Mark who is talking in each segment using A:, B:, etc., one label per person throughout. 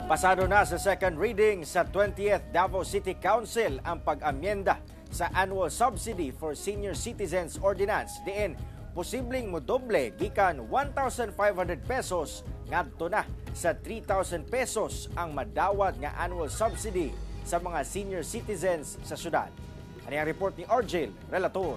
A: Pasado na sa second reading sa 20th Davao City Council ang pag-amyenda sa Annual Subsidy for Senior Citizens Ordinance, diin posibleng modoble gikan 1,500 pesos ngadto na sa 3,000 pesos ang madawat nga annual subsidy sa mga senior citizens sa syudad. Ani ang report ni Argel Relator.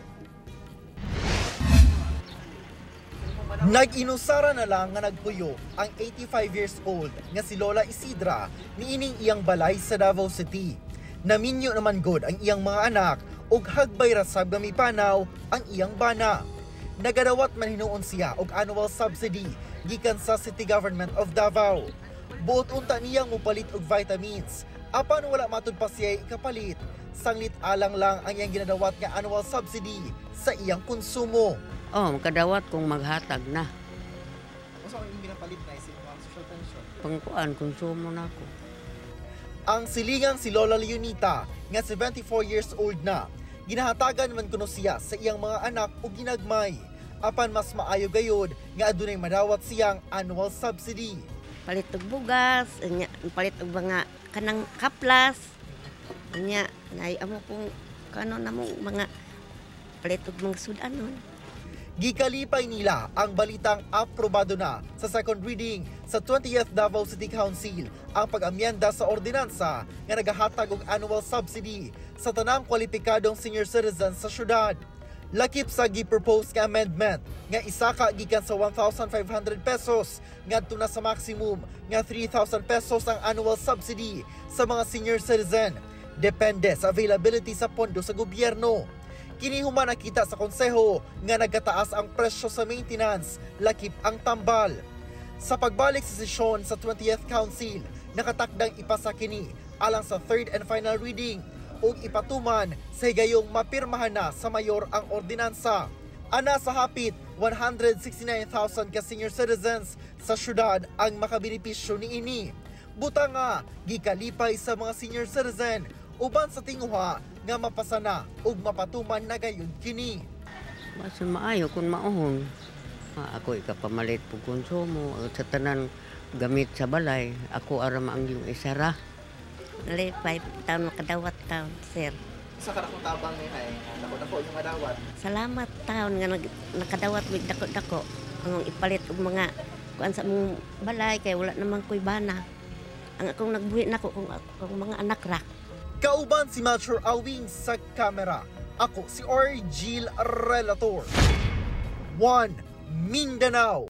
B: Nag-inusara na lang nga nagpuyo ang 85 years old nga si Lola Isidra niining iyang balay sa Davao City. Naminyo naman god ang iyang mga anak ug hagbay ra sab nga mipanaw ang iyang bana. Nagadawat man hinuon siya og annual subsidy gikan sa City Government of Davao. Buot unta niyang mupalit og vitamins apan wala matud pa siya ikapalit. Sanglit alang lang ang iyang ginadawat nga annual subsidy sa iyang konsumo.
C: Oh, makadawat kung maghatag na.
B: Unsa ang iyong ginapalit na isip mga social pension?
C: Pangkuan, konsumo na ako.
B: Ang silingang si Lola Leonita nga 74 years old na, ginahatagan man kuno siya sa iyang mga anak og ginagmay. Apan mas maayo gayod nga adunay madawat siyang annual subsidy.
D: Palit og bugas, nya palit og mga kanang kaplas. Nya nay amo kung kano namo mga palit og mga sudanon.
B: Gikalipay nila ang balitang aprobado na sa second reading sa 20th Davao City Council ang pag-amyenda sa ordinansa nga nagahatag og annual subsidy sa tanang kwalipikadong senior citizens sa syudad. Lakip sa gi-propose nga amendment nga isaka gikan sa 1,500 pesos ngadto na sa maximum nga 3,000 pesos ang annual subsidy sa mga senior citizen. Depende sa availability sa pondo sa gobyerno. Kini human nakita sa konseho nga nagkataas ang presyo sa maintenance, lakip ang tambal. Sa pagbalik sa sesyon sa 20th Council, nakatakdang ipasa kini alang sa third and final reading ug ipatuman sa higayong mapirmahan na sa mayor ang ordinansa. Ana sa hapit 169,000 ka senior citizens sa syudad ang makabenepisyo niini. Buta nga gikalipay sa mga senior citizen uban sa tinguha nga mapasana ug mapatuman na gayud kini.
C: Mas maayo kung mauhon. Ako ikapamalit po konsumo sa tanan gamit sa balay. Ako aram ang yung isara.
D: Lipay taon makadawat taon, sir.
B: Sa karakong tabang ni ay dako-dako yung madawat.
D: Salamat taon nga nakadawat mig dako-dako ang ipalit og mga kuan sa among balay kay wala naman koy bana. Ang akong nagbuhi nako kung akong mga anak ra.
B: Kauban si Melchor Awing sa kamera. Ako si Orgil Relator. 1 Mindanao.